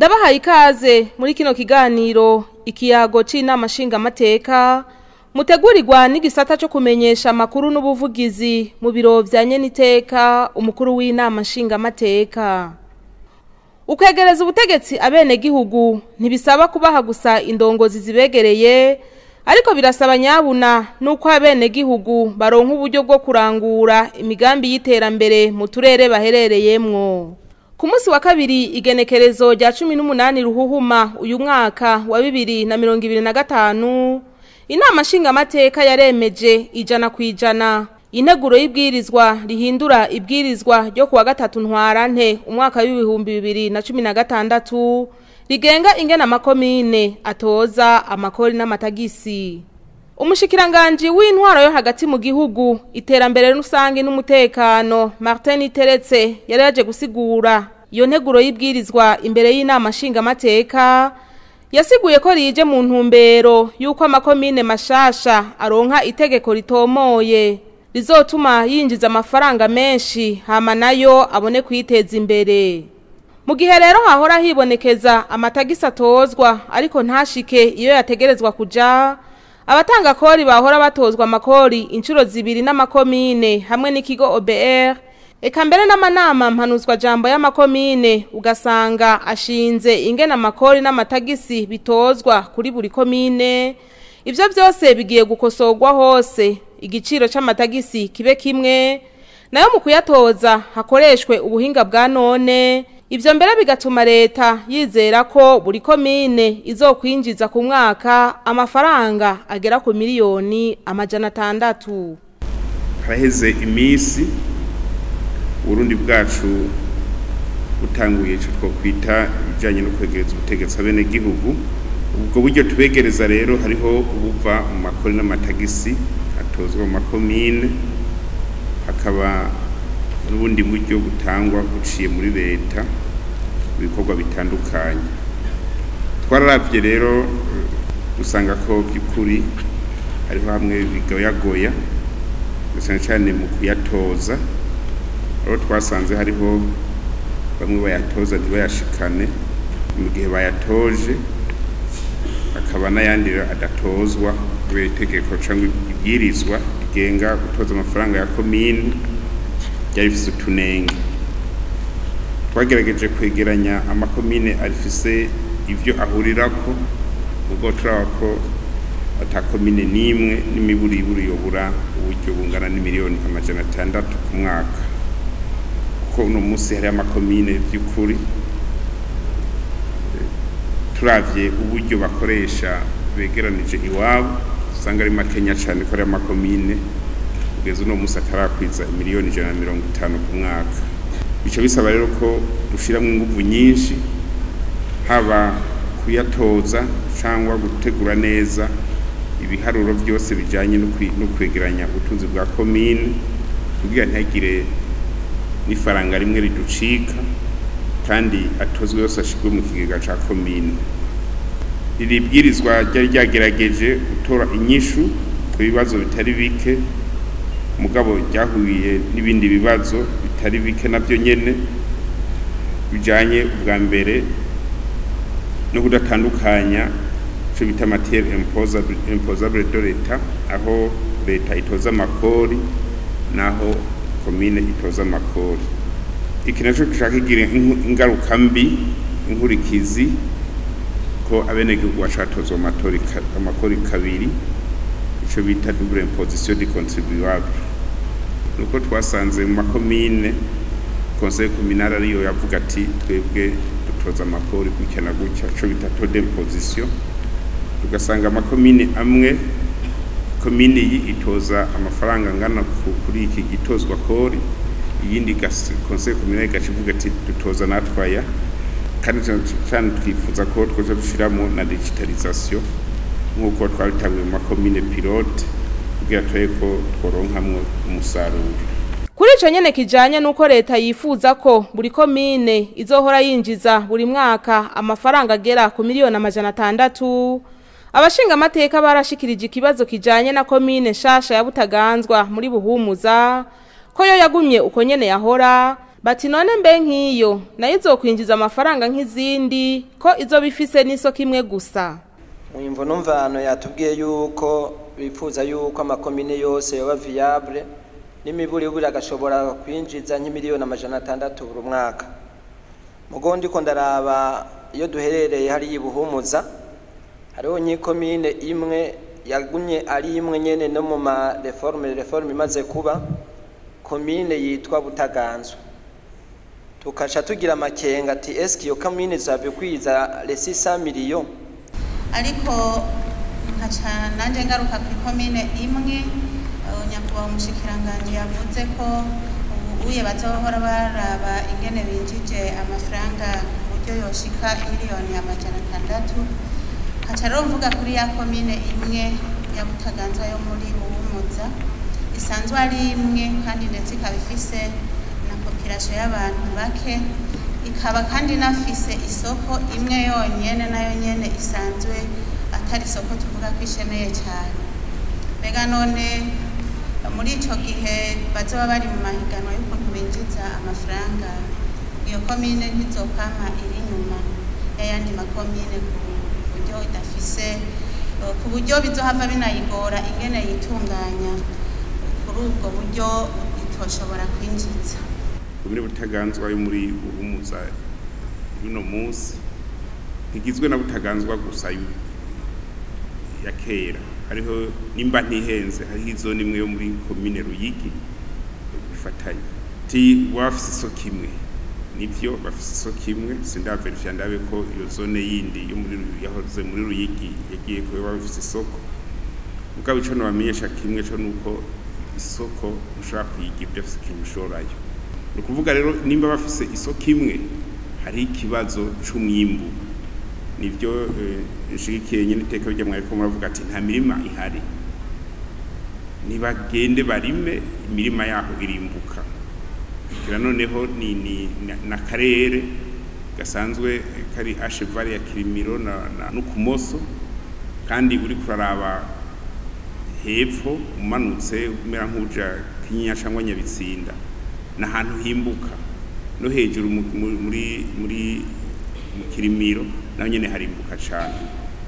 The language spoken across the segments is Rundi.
Ndabahaye ikaze muri kino kiganiro ikiyago c'inama nshingamateka mutegurirwa n'igisata cyo kumenyesha amakuru n'ubuvugizi mu biro vya nyeniteka umukuru w'inama nshingamateka. Ukwegereza ubutegetsi abenegihugu ntibisaba kubaha gusa indongozi zibegereye, ariko birasaba nyabuna nuko abenegihugu baronka uburyo bwo kurangura imigambi y'iterambere mu turere baherereyemwo. Ku munsi wa kabiri igenekerezo rya 18 ruhuhuma uyu mwaka wa 2025, inama nshingamateka yaremeje 100% integuro y'ibwirizwa rihindura ibwirizwa ryo kuwa 3 ntwarante umwaka w'ibihumbi 2016 rigenga ingena makomine atoza amakori n'amatagisi. Umushikiranganji w'intwaro yo hagati mu gihugu, iterambere rusange n'umutekano, Martin Teretse, yari yaje gusigura iyo nteguro y'ibwirizwa imbere y'inama nshingamateka. Yasiguye ko rije mu ntumbero yuko amakomine mashasha aronka itegeko ritomoye rizotuma yinjiza amafaranga menshi hama nayo abone kwiteza imbere. Mu gihe rero hahora hibonekeza amatagisi atozwa ariko ntashike iyo yategerezwa kuja, abatanga kori bahora batozwa amakori inshuro zibiri n'amakomine hamwe n'ikigo OBR, eka mbere n'amanama mpanuzwa jambo y'amakomine, ugasanga ashinze ingena amakori n'amatagisi bitozwa kuri buri komine. Ivyo byose bigiye gukosorwa hose, igiciro c'amatagisi kibe kimwe, nayo mu kuyatoza hakoreshwe ubuhinga bwa none. Ivyo mbere bigatuma leta yizera ko buri komine izokwinjiza ku mwaka amafaranga agera ku miliyoni 600. Haraheze iminsi Burundi bwacu butanguye ico twokwita ibijanye no kwegereza ubutegetsi abenegihugu. Ubwo buryo tubegereza rero hariho ubuva mu makori n'amatagisi atozwa mu makomine, hakaba n'ubundi buryo butangwa buciye muri leta ibikorwa bitandukanye. Twararavye rero usanga ko by'ukuri hariho hamwe bigoyagoya cyane cyane mu kuyatoza, aho twasanze hariho bamwe bayatoza ntibayashikane mu gihe bayatoje, akaba n'ayandi adatozwa kubera itegeko cyangwa ibwirizwa rigenga gutoza amafaranga ya komine ryari rifise utunenge. Twagerageje kwegeranya amakomine arifise ivyo ahurirako, ubwo turaba ko ata komine n'imwe n'imiburiburi yobura uburyo bungana n'imiliyoni 600 ku mwaka, kuko uno munsi hari amakomine by'ukuri turavye uburyo bakoresha begeranije iwabo usanga ari makenya cyane, ko ari amakomine kugeza uno munsi atarakwiza miliyoni 150 ku mwaka. Bico bisaba rero ko dushiramwo inguvu nyinshi, haba kuyatoza cyangwa gutegura neza ibiharuro byose bijanye no kwegeranya ubutunzi bwa komine, kugira ntihagire n'ifaranga rimwe riducika, kandi atozwe yose ashirwe mu kigega ca komine. Iri bwirizwa ryari ryagerageje gutora inyishu ku bibazo bitari bike, mugabo ryahuye n'ibindi bibazo bitari bike navyo nyene bijanye ubwa mbere no kudatandukanya ico bita matière imposable de l'État, aho leta itoza amakori naho komine itoza amakori. Iki naco gishaka kigira ingaruka mbi, inkurikizi ko abenegihugu bacatozwa amakori kabiri, ico bita double imposition du contribuable. Nuko twasanze mu makomine conseil communal ariyo yavuga ati twebwe dutoza amakori gutya na gutya, ico bita taux d'imposition. Tugasanga amakomine amwe, komine iyi itoza amafaranga angana kuri iki gitozwa kori, iyindi conseil communal igaca ivuga ati dutoza natwaya. Kandi cyane twifuza ko twoza dushiramo na digitalisation nk'uko twabitanguye mu makomine pilote, kugira turabe ko tworonkamwo umusaruro. Kuri ico nyene kijanye nuko leta yifuza ko buri komine izohora yinjiza buri mwaka amafaranga agera ku miliyoni 600, abashinga amateka barashikirije ikibazo kijanye na komine nshasha ya Butaganzwa muri Buhumuza, ko yo yagumye uko nyene yahora. Bati none mbe nk'iyo nayo izokwinjiza amafaranga nk'izindi ko izoba ifise n'isoko imwe gusa. Mwimvo numvano yatubwiye yuko bifuza yuko amakomine yose yoba viable n'imiburi buri agashobora kwinjiza nk'imiliyoni 600 buri mwaka. Mugo ndiko ndaraba iyo duherereye hari ibuhumuza hariho nyikomine imwe yagumye ari imwe nyene no mu ma reforme imaze kuba komine yitwa Butaganzwa. Tukaca tugira amakenga ati eske iyo komine izave kwiza les 600 millions. Ariko nkaca nanje ngaruka ku komine imwe nyakubahwa umushikiranganji yavuze ko ubuye bazohora baraba ingene binjije amafaranga ku buryo yoshika miliyoni 600. Nkaca rero mvuga kuri ya komine imwe ya Butaganzwa yo muri Buhumuza isanzwe ari imwe kandi ndetse ikaba ifise na population y'abantu bake, ikaba kandi nafise isoko imwe yonyene nayo nyene isanzwe atari isoko tuvuga ko ishemeye cyane. Mbega none muri ico gihe bazoba bari mu mahiganwa y'ukuntu binjiza amafaranga, iyo komine ntizokama iri inyuma y'ayandi makomine ku buryo idafise, ku buryo bizohava binayigora ingene yitunganya kuri ubwo buryo itoshobora kwinjiza. Komine Butaganzwa yo muri Buhumuza y'uno munsi ntigizwe na Butaganzwa gusa ya kera, hariho nimba ntihenze hariho izone imwe yo muri komine Ruyigi bifatanye. Ti wafise isoko imwe, nivyo bafise isoko imwe, sindaverifya ndabe ko iyo zone yindi yo muri yahoze muri Ruyigi yagiye ko bafise isoko. Mugabo ico nobamenyesha kimwe co nuko isoko mushobora kuyigira udafise ikintu ushorayo. Ni ukuvuga rero nimba bafise isoko imwe hari ikibazo c'umwimbu. Nivyo nshigikiye nyene iteka rya mwariko muravuga ati nta mirima ihari, nibagende barime imirima yaho irimbuka. Kira noneho ni na karere gasanzwe kari ashevare ya Kirimiro na nukumoso, kandi uri kuraraba hepfo umanutse umera nkuja Kinyinya cangwa Nyabitsinda na hantu himbuka, no hejuru muri muri mu Kirimiro naho nyene harimbuka cane.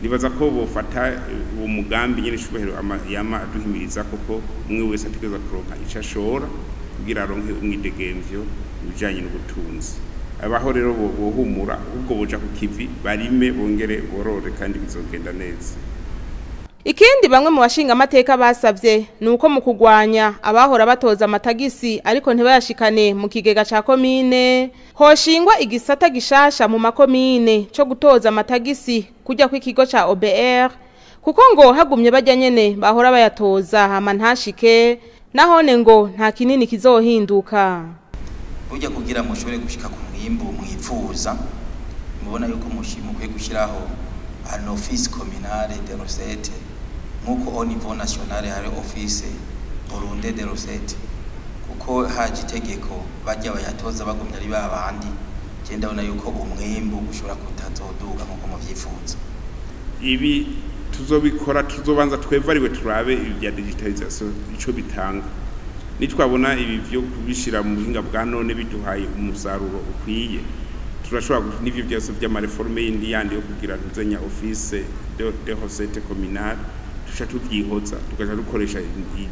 Nibaza ko bofata uwo mugambi nyene cubahiro yama aduhimiriza koko umwe wese ategerezwa kuronka ico ashora kugira aronke umwidegemvyo ibijanye n'ubutunzi. Abaho rero bohumura ubwo boja ku kivi barime bongere borore kandi bizogenda neza. Ikindi bamwe mu bashinga amateka basavye nuko mu kugwanya abahora batoza amatagisi ariko ntibayashikane mu kigega ca komine, hoshingwa igisata gishasha mu makomine co gutoza amatagisi kujya kw'ikigo ca OBR, kuko ngo hagumye bajya nyene bahora bayatoza hama ntashike, nahone ngo nta kinini kizohinduka. Burya kugira mushobore gushika ku mwimbu mwipfuza, mubona yuko mukwiye gushiraho an office communale de recette nkuko au niveau national hari office Burundi de recette, kuko haje itegeko bajya bayatoza bagumye ari babandi. Je ndabona yuko umwimbu ushobora kutazoduga nkuko muvyifuza. Ibi tuzobikora tuzobanza twevariwe turabe ibi bya digitalisation ico bitanga. Nitwabona ibi byo kubishira mu buhinga bwa none biduhaye umusaruro ukwiye, turashobora n'ivyo byose by'amareforme yindi yandi yo kugira ntuzenya office de recette communale tuca tuvyihoza tukaja dukoresha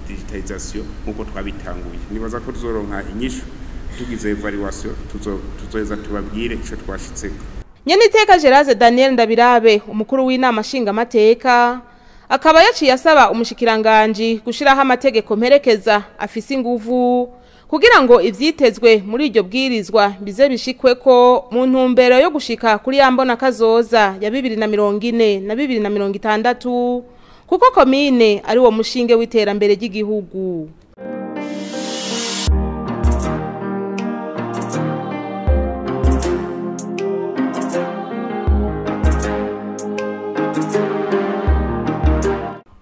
digitalisation nkuko twabitanguye. Nibaza ko tuzoronka inyishu tugize evaluation, tuzoheza tubabwire ico twashitseko. Nyeniteka Gerase Daniel Ndabirabe umukuru w'inama nshingamateka akaba yaciye asaba umushikiranganji gushiraho amategeko mperekeza afise inguvu kugira ngo ivyitezwe muri iryo bwirizwa bize bishikweko mu ntumbero yo gushika kuri ya mbona kazoza ya 2040 na 2060, kuko komine ari wo mushinge w'iterambere ry'igihugu.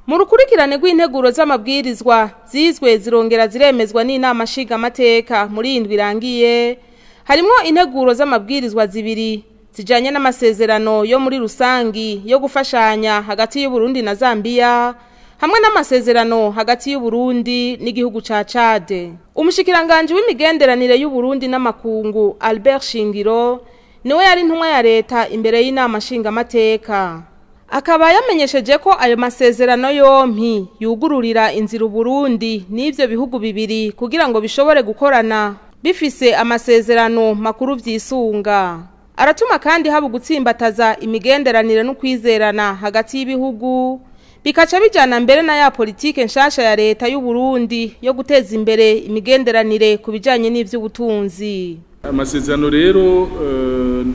Mu rukurikirane rw'integuro z'amabwirizwa zizwe zirongera ziremezwa n'inama nshingamateka muri indwi irangiye, harimwo integuro z'amabwirizwa zibiri zijanye n'amasezerano yo muri rusangi yo gufashanya hagati y'u Burundi na Zambia, hamwe n'amasezerano hagati y'u Burundi n'igihugu ca Chad. Umushikiranganje w'imigenderanire y'u Burundi n'amakungu Albert Shingiro niwe yari intumwa ya leta imbere y'inama nshingamateka. Akaba yamenyesheje ko ayo masezerano yompi yugururira inzira Burundi n'ivyo bihugu bibiri kugira ngo bishobore gukorana bifise amasezerano makuru vyisunga. Aratuma kandi haba gutsimbataza imigenderanire no kwizerana hagati y'ibihugu, bikaca bijana mbere na ya politike nshasha ya leta y'u Burundi yo guteza imbere imigenderanire ku bijanye n'ivy'ubutunzi. Amasezerano rero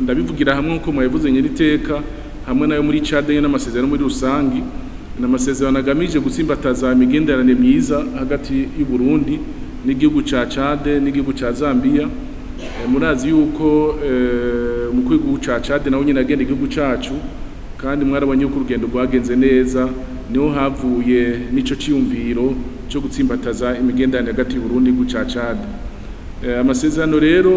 ndabivugira hamwe nko mwabivuze nyiriteka hamwe nayo muri Chad n'amasezerano muri rusangi, n'amasezerano agamije gutsimbataza imigenderanire myiza hagati y'u Burundi n'igihugu ca Chad n'igihugu ca Zambia. Murazi yuko umukuru w'igihugu ca Chad nawe nyine agenda igihugu cacu, kandi mwarabonye yuko urugendo rwagenze neza, niho havuye n'ico ciyumviro cyo gutsimbataza imigenderanire hagati y'u Burundi n'igihugu ca Chad. Amasezerano rero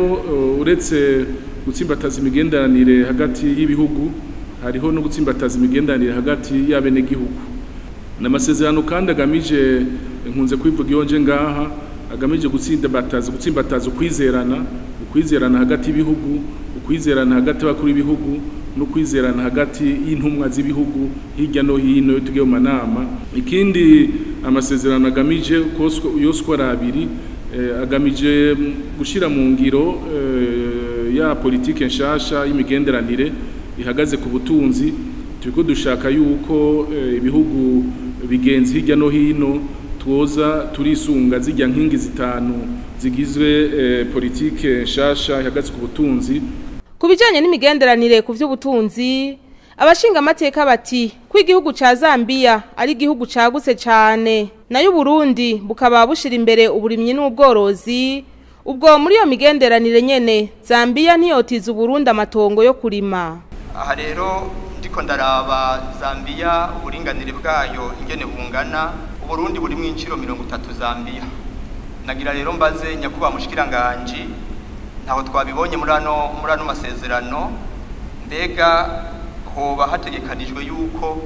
uretse gutsimbataza imigenderanire hagati y'ibihugu, hariho no gutsimbataza imigenderanire hagati y'abenegihugu. N'amasezerano kandi agamije, nkunze kwivuga iyo nje ngaha, agamije gutsimbataza ukwizerana hagati y'ibihugu, ukwizerana hagati y'abakuru b'ibihugu no kwizerana hagati y'intumwa z'ibihugu hirya no hino iyo tugiye mu manama. Ikindi amasezerano agamije yose uko ari abiri, agamije gushyira mu ngiro ya politike nshasha y'imigenderanire ihagaze ku butunzi. Turiko dushaka yuko ibihugu bigenzi hirya no hino twoza turisunga zijya nkingi zitanu zigizwe politike nshasha ihagaze ku butunzi. Ku bijanye n'imigenderanire ku vy'ubutunzi, abashinga amateka bati ko igihugu ca Zambia ari igihugu cagutse cane, nayo Burundi bukaba bushira imbere uburimyi n'ubworozi. Ubwo muri iyo migenderanire nyene Zambia ntiyotiza Uburundi amatongo yo kurima. Aha rero ndiko ndaraba Zambia uburinganire bwayo ingene bungana, Uburundi buri mw'inciro 30 Zambia. Nagira rero mbaze nyakubahwa mushikiranganje, ntaho twabibonye muri ano masezerano, mbega hoba hategekanijwe yuko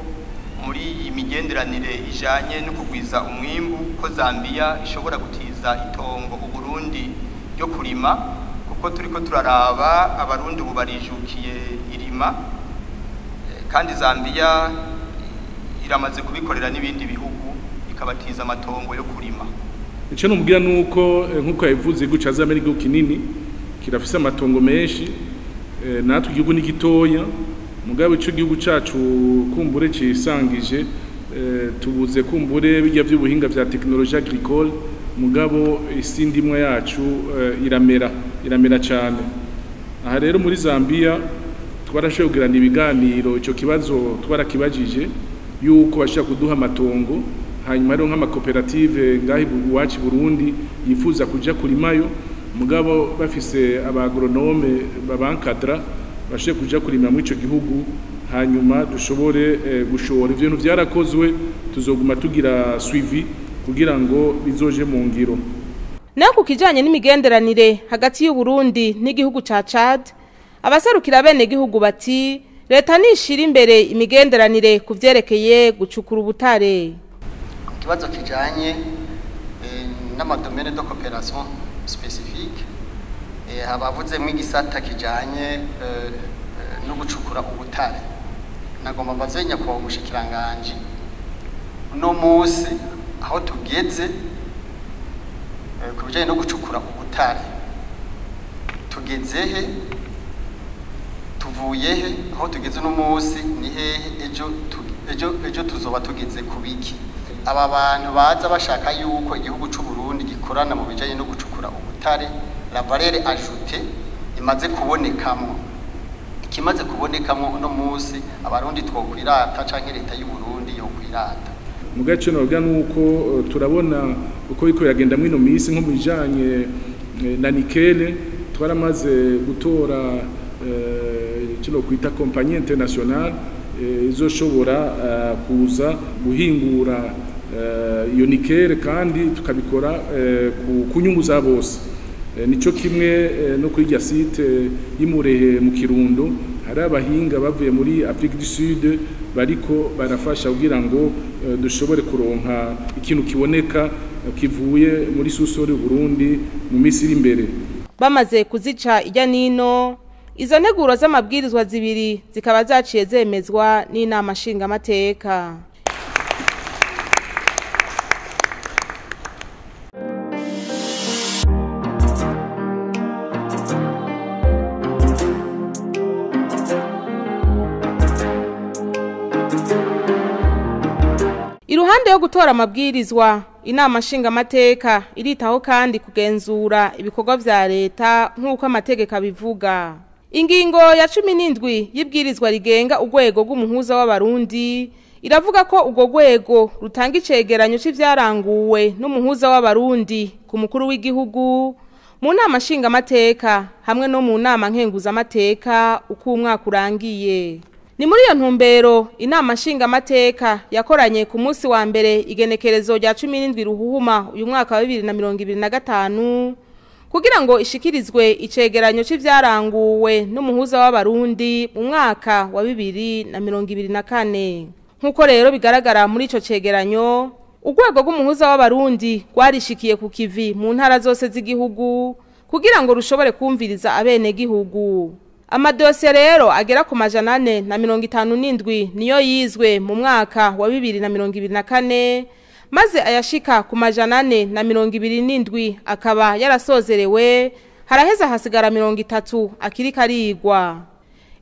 muri iyi migenderanire ijanye no kugwiza umwimbu ko Zambia ishobora gutiza itongo Uburundi ryo kurima, kuko turiko turaraba abarundi ubu barijukiye irima, kandi Zambia iramaze kubikorera n'ibindi bihugu ikabatiza amatongo yo kurima. Ico nomubwira nuko nkuko yabivuze igihugu ca Zambia n'igihugu kinini kirafise amatongo menshi, natwe igihugu ni gitoya, mugabo ico gihugu cacu kumbure cisangije, tubuze kumbure bijya by'ubuhinga vya technologie agricole, mugabo isi ndimwa yacu iramera cyane. Aha rero muri Zambia twarashoboye kugirana ibiganiro, ico kibazo twarakibajije yuko bashaka kuduha amatongo, hanyuma rero nk'amakoperative ngahi iwacu Burundi yifuza kuja kurimayo, mugabo bafise abagronome babankadra bashe kuja kurima muri ico gihugu, hanyuma dushobore gushora. Ivyo bintu vyarakozwe, tuzoguma tugira suivi kugira ngo bizoje mu ngiro. Naho ku kijanye n'imigenderanire hagati y'u Burundi n'igihugu ca Chad, abaserukira bene gihugu bati leta nishira imbere imigenderanire ku vyerekeye gucukura ubutare. Ikibazo kijanye n'amadomene de coopération spécifique, habavuzemwo igisata kijanye no gucukura ubutare. Nagomba mbaze nyakubahwa umushikiranganji, uno munsi aho tugeze ku bijanye no gucukura ubutare, tugeze he, tuvuye he, aho tugeze uno munsi ni hehe, ejo tuzoba tugeze ku biki? Aba bantu baza bashaka yuko igihugu c'u Burundi gikorana mu bijanye no gucukura ubutare, la valeur ajoutée imaze kubonekamwo, ikimaze kubonekamwo uno munsi abarundi twokwirata canke leta y'u Burundi yokwirata. Mu gace noga nuko turabona uko iko yagenda mwino misi nko bijanye na nikele, twaramaze gutora kino kwita compagnie internationale izoshobora kuza guhingura iyo nikele, kandi tukabikora ku nyungu za bose. Nico kimwe no kuri rya site y'Imurehe mu Kirundo, hari abahinga bavuye muri Afrique du Sud bariko barafasha kugira ngo dushobore kuronka ikintu kiboneka kivuye muri sous-sol y'u Burundi mu minsi iri imbere. Bamaze kuzica ijya nino izo nteguro z'amabwirizwa zibiri zikaba zaciye zemezwa n'inama nshingamateka. Iruhande yo gutora amabwirizwa, inama nshingamateka iritaho kandi kugenzura ibikorwa vya leta nk'uko amategeko abivuga. Ingingo ya 17 y'ibwirizwa rigenga urwego rw'umuhuza w'abarundi iravuga ko urwo rwego rutanga icegeranyo c'ivyaranguwe n'umuhuza w'abarundi ku mukuru w'igihugu mu nama nshingamateka hamwe no mu nama nkenguzamateka uko umwaka urangiye. Ni muri iyo ntumbero inama nshingamateka yakoranye ku munsi wa mbere igenekerezo rya 17 ruhuhuma uyu mwaka wa 2025 kugira ngo ishikirizwe icegeranyo c'ivyaranguwe n'umuhuza w'abarundi mu mwaka wa 2024. Nkuko rero bigaragara muri ico cegeranyo, urwego rw'umuhuza w'abarundi rwarishikiye ku kivi mu ntara zose z'igihugu kugira ngo rushobore kumviriza abenegihugu. Amadosiye rero agera ku 457 niyo yizwe mu mwaka wa 2024, maze ayashika ku 427 akaba yarasozerewe, haraheza hasigara 30 akiri karigwa.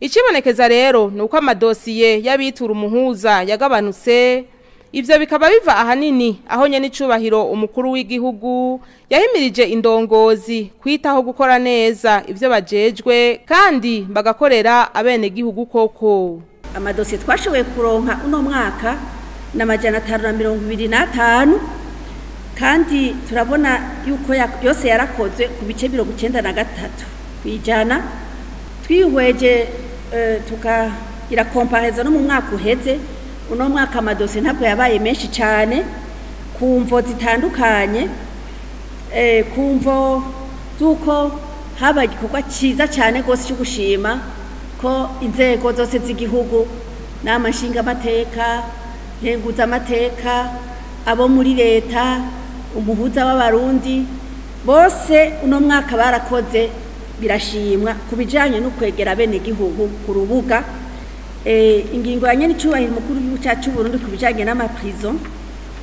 Ikibonekeza rero nuko amadosiye y'abitura umuhuza yagabanutse. Ivyo bikaba biva ahanini aho nyene icubahiro umukuru w'igihugu yahimirije indongozi kwitaho gukora neza ivyo bajejwe kandi bagakorera abenegihugu koko. Amadosiye twashoboye kuronka uno mwaka na 525, kandi turabona yuko yose yarakozwe ku bice 93%. Twihweje tukagira comparison no mu mwaka uheze. Uno mwaka amadosiye ntabwo yabaye menshi cyane ku mvo zitandukanye, ku mvo z'uko habaye igikorwa cyiza cyane rwose cyo gushima ko inzego zose z'igihugu n'amashingamateka, nkenguzamateka, abo muri leta, umuhuza w'abarundi bose uno mwaka barakoze birashimwa ku bijyanye no kwegera abenegihugu ku rubuga. Ingingo ya nyene icubahiro umukuru w'igihugu cyacu Burundi ku bijanye n'amaprison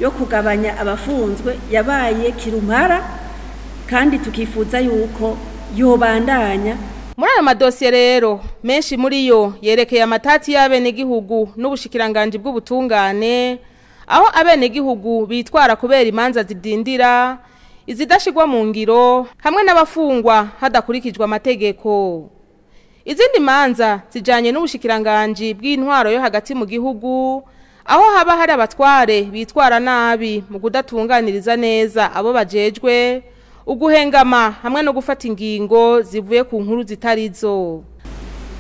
yo kugabanya abafunzwe yabaye kirumara, kandi tukifuza yuko yobandanya. Muri ayo madosiye rero menshi muri yo yerekeye amatati y'abenegihugu n'ubushikiranganji bw'ubutungane, aho abenegihugu bitwara kubera imanza zidindira, izidashigwa mu ngiro hamwe n'abafungwa hadakurikijwe amategeko. Izindi manza zijanye n'ubushikiranganji bw'intwaro yo hagati mu gihugu, aho haba hari abatware bitwara nabi mu kudatunganiriza neza abo bajejwe, uguhengama hamwe no gufata ingingo zivuye ku nkuru zitarizo.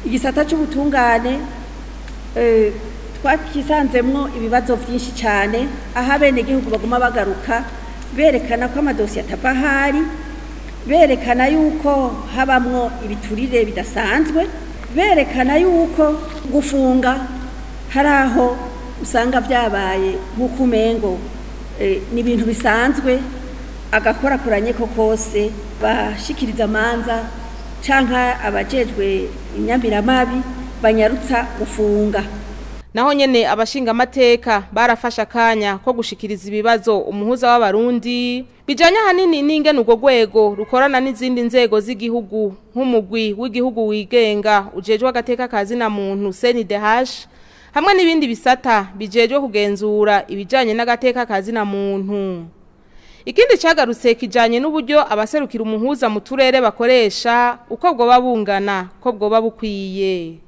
Igisata c'ubutungane twakisanzemwo ibibazo vyinshi cyane, aho abenegihugu baguma bagaruka berekana ko amadosiye atava ahari, berekana yuko habamwo ibiturire bidasanzwe, berekana yuko gufunga hari aho usanga byabaye nk'uko umengo ni ibintu bisanzwe, agakorakoranye ko kose bashikiriza amanza canka abajejwe inyamiramabi banyarutsa gufunga. Naho nyene abashingamateka barafasha akanya ko gushikiriza ibibazo umuhuza w'abarundi bijanye hanini n'ingene urwo rwego rukorana n'izindi nzego z'igihugu nk'umugwi w'igihugu wigenga ujejwe agateka kazina muntu CNDH hamwe n'ibindi bisata bijejwe kugenzura ibijanye n'agateka kazina muntu. Ikindi cagarutse kijanye n'uburyo abaserukira umuhuza mu turere bakoresha uko bwoba bungana ko bwoba bukwiye.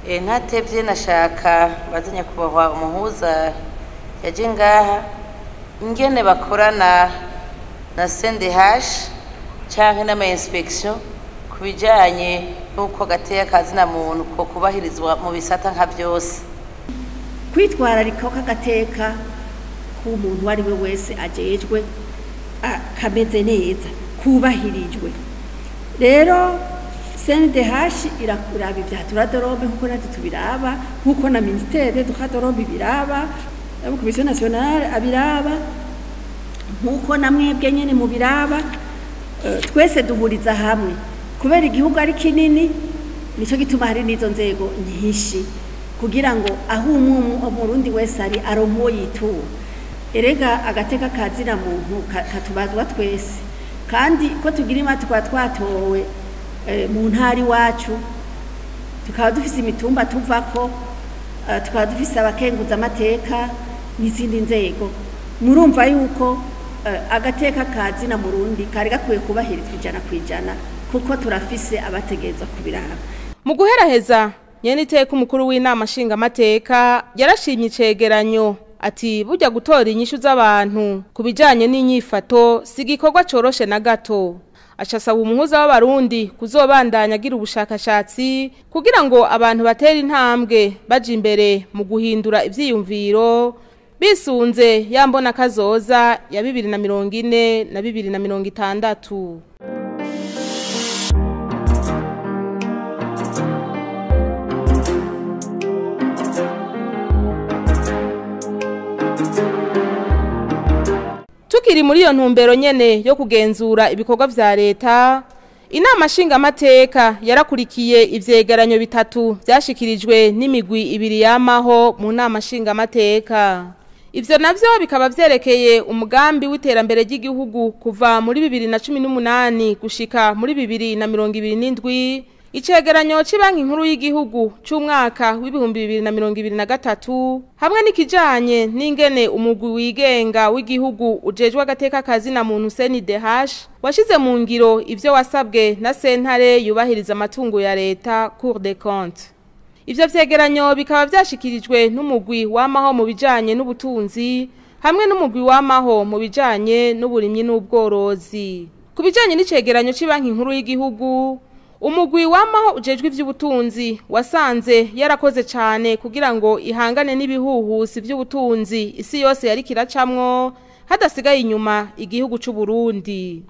Ntatevye nashaka bazanya kubahwa umuhuza yaje ngaha ingene bakorana na CNDH canke n'ama inspection kubijanye n'uko gateya kazina muntu ko kubahirizwa mu bisata nka byose. Kwitwararika k'agateka k'umuntu wari we wese ajejwe kameze neza kubahirijwe. Rero CNDH irakuraba ibya droit de l'homme nkuko natwe tubiraba, nkuko na ministère des droits de l'homme ibiraba, abo commission nationale abiraba, nkuko na mwebwe nyene mubiraba. Twese duhuriza hamwe kubera igihugu ari kinini, nico gituma hari n'izo nzego nyinshi kugira ngo aho umurundi wese ari aronke uwo yitura. Erega agateka kazina muntu katubazwa twese, kandi ko tugira imana tukaba twatowe mu ntara iwacu, tukaba dufise imitumba tuvako, tukaba dufise abakenguza amateka n'izindi nzego. Murumva yuko agateka kazina murundi kari gakwiye kubahirizwa 100%, kuko turafise abategerezwa kubiraba. Mu guheraheza, nyeniteka umukuru w'inama nshingamateka yarashimye icegeranyo ati burya gutora inyishu z'abantu ku bijanye n'inyifato si igikorwa coroshe na gato. Aca asaba umuhuza w'abarundi kuzobandanya agira ubushakashatsi kugira ngo abantu batere intambwe baje imbere mu guhindura ivyiyumviro bisunze ya mbona kazoza ya 2040 na 2060. Tukiri muri iyo ntumbero nyene yo kugenzura ibikorwa vya leta, inama nshingamateka yarakurikiye ivyegeranyo bitatu vyashikirijwe n'imigwi ibiri yamaho mu nama nshingamateka. Ivyo navyo bikaba vyerekeye umugambi w'iterambere ry'igihugu kuva muri 2018 gushika muri 2027, icegeranyo c'Ibanki Nkuru y'igihugu c'umwaka w'ibihumbi 2023, hamwe n'ikijanye n'ingene umugwi wigenga w'igihugu ujejwe agateka kazi na muntu CNDH washize mu ngiro ivyo wasabwe na sentare yubahiriza amatungo ya leta Cour des comptes. Ivyo vyegeranyo bikaba vyashikirijwe n'umugwi w'amaho mu bijanye n'ubutunzi hamwe n'umugwi w'amaho mu bijanye n'uburimyi n'ubworozi. Ku bijanye n'icegeranyo c'Ibanki Nkuru y'igihugu, umugwi w'amaho ujejwe ivy'ubutunzi wasanze yarakoze cane kugira ngo ihangane n'ibihuhusi vy'ubutunzi isi yose yari kiracamwo hadasigaye inyuma igihugu c'u Burundi.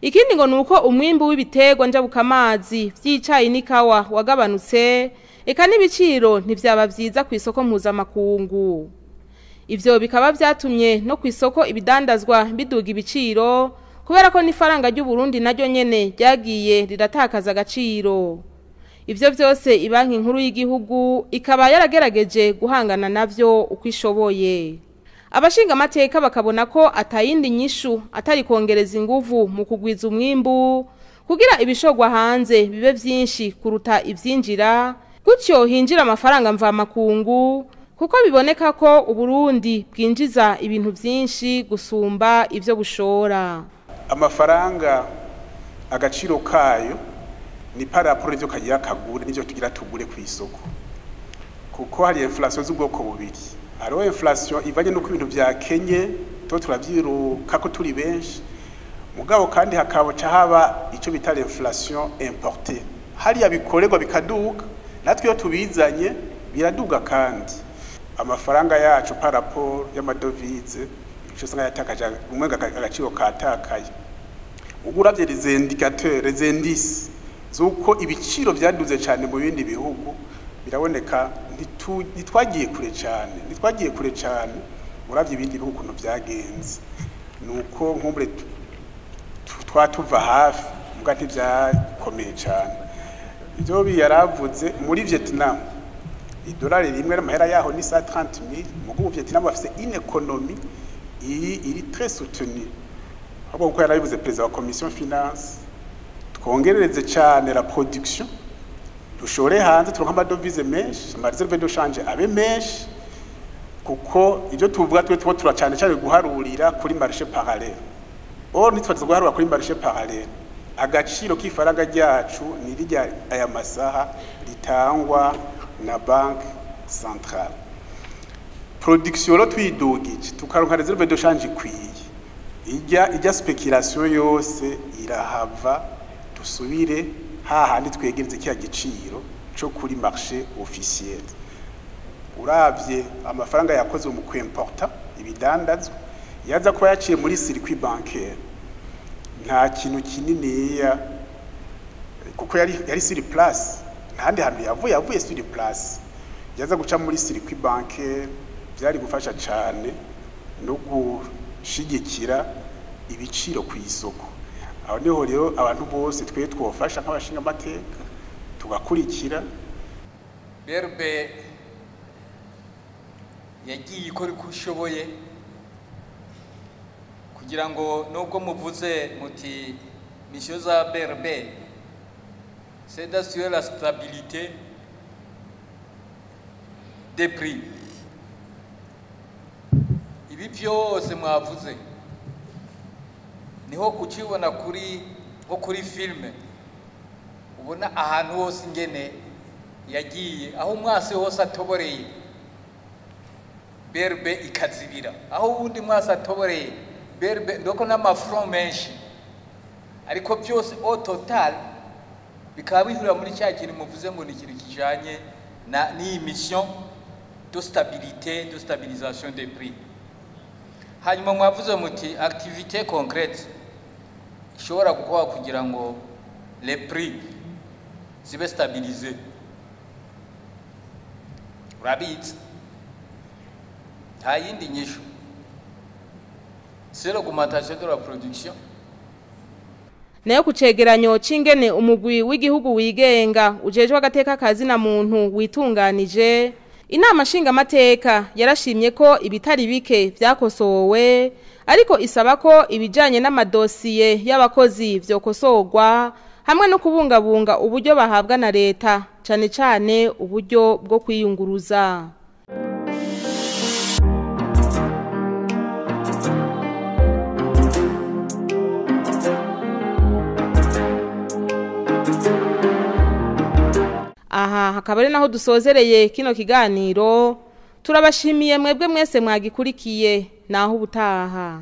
Ikindi ngo nuko umwimbu w'ibiterwa njabukamazi vy'icayi n'ikawa wagabanutse, eka n'ibiciro ntivyaba vyiza ku isoko mpuzamakungu. Ivyo bikaba vyatumye no ku isoko ibidandazwa biduga ibiciro, kubera ko n'ifaranga ry'u Burundi naryo nyene ryagiye riratakaza agaciro. Ivyo vyose Ibanki Nkuru y'igihugu ikaba yaragerageje guhangana navyo uko ishoboye. Abashinga amateka bakabona ko atayindi nyishu atari kongereza inguvu mu kugwiza umwimbu kugira ibishogwa hanze bibe vyinshi kuruta ivyinjira, gutyo hinjira amafaranga mvamakungu, kuko biboneka ko Uburundi bwinjiza ibintu vyinshi gusumba ivyo bushora. Amafaranga agaciro kayo ni paraporo ivyo kagira kagure n'ivyo tugira tugure ku isoko, kuko hari inflation z'ubwoko bubiri. Hariho inflation ivanye n'uko ibintu vyakenye to turavyiruka ko turi benshi, mugabo kandi hakabaca haba ico bita inflation importée, hariya bikorerwa bikaduga, natwe iyo tubizanye biraduga. Kandi amafaranga yacu paraporo y'amadovize ico usanga yatakaje umwe agaciro katakaye. Ubu uravye les indicateurs, les indices z'uko ibiciro vyaduze cane mu bindi bihugu, biraboneka ntitwagiye kure cane, ntitwagiye kure cane. Uravye ibindi bihugu ukuntu vyagenze, nuko nkumbure twatuva hafi, muga ntivyakomeye cane. Ivyo yaravuze muri Vietnam, idolari rimwe n'amahera yaho ni 130,000, mugo Vietnam bafise une économie iri très soutenue. Ahubwo kuko yarabivuze président wa commission finance, twongerereze cane la production, dushore hanze turonke amadovize menshi, amaréserve de change abe menshi, kuko ivyo tuvuga twe tuba turacane cyane guharurira kuri marché parallèle. Or nitwaza guharura kuri marché parallèle, agaciro k'ifaranga ryacu ni rijya aya masaha ritangwa na banque centrale. Production rero tuyidugije tukaronka réserve de change ikwiye, ijya spéculation yose irahava, dusubire hahandi twegereze kiya giciro co kuri marché officiel. Uravye amafaranga yakoze mu kwimporta ibidandazwa, yaza kuba yaciye muri circuit bancaire, nta kintu kininiya Kuko yari sur place, ntandi hantu yavuye sur place, yaza guca muri circuit bancaire, byari gufasha cyane no gushigikira ibiciro ku isoko. Aho niho rero abantu bose twe twofasha nk'abashinga amateka tugakurikira. BRB yagiye ikora uko ishoboye kugira ngo, nubwo muvuze muti mission za BRB c'est d'assurer la stabilité des prix, ibi byose mwavuze niho ukibona kuri nko kuri filme, ubona ahantu hose ingene yagiye, aho umwasi hose atoboreye BRB ikazibira, aho uwundi mwasi atoboreye BRB, ndoko n'amafront menshi, ariko byose au total bikaba bihurira muri cya kintu muvuze ngo ni ikintu kijanye na n'iyi mission de stabilité, de stabilisation des prix. Hanyuma mwavuze muti activité concrète ishobora gukora kugira ngo les prix zibe stabilisés, urabizi nta yindi nyishu, c'est l'augmentation de la production. Nayo ku cegeranyo c'ingene umugwi w'igihugu wigenga ujejwe agateka kazina muntu witunganije, inama nshingamateka yarashimye ko ibitari bike vyakosowe, ariko isaba ko ibijanye n'amadosiye y'abakozi vyokosorwa hamwe no kubungabunga uburyo bahabwa na leta, cane cane uburyo bwo kwiyunguruza. Aha hakaba ari naho dusozereye kino kiganiro. Turabashimiye mwebwe mwese mwagikurikiye, naho ubutaha.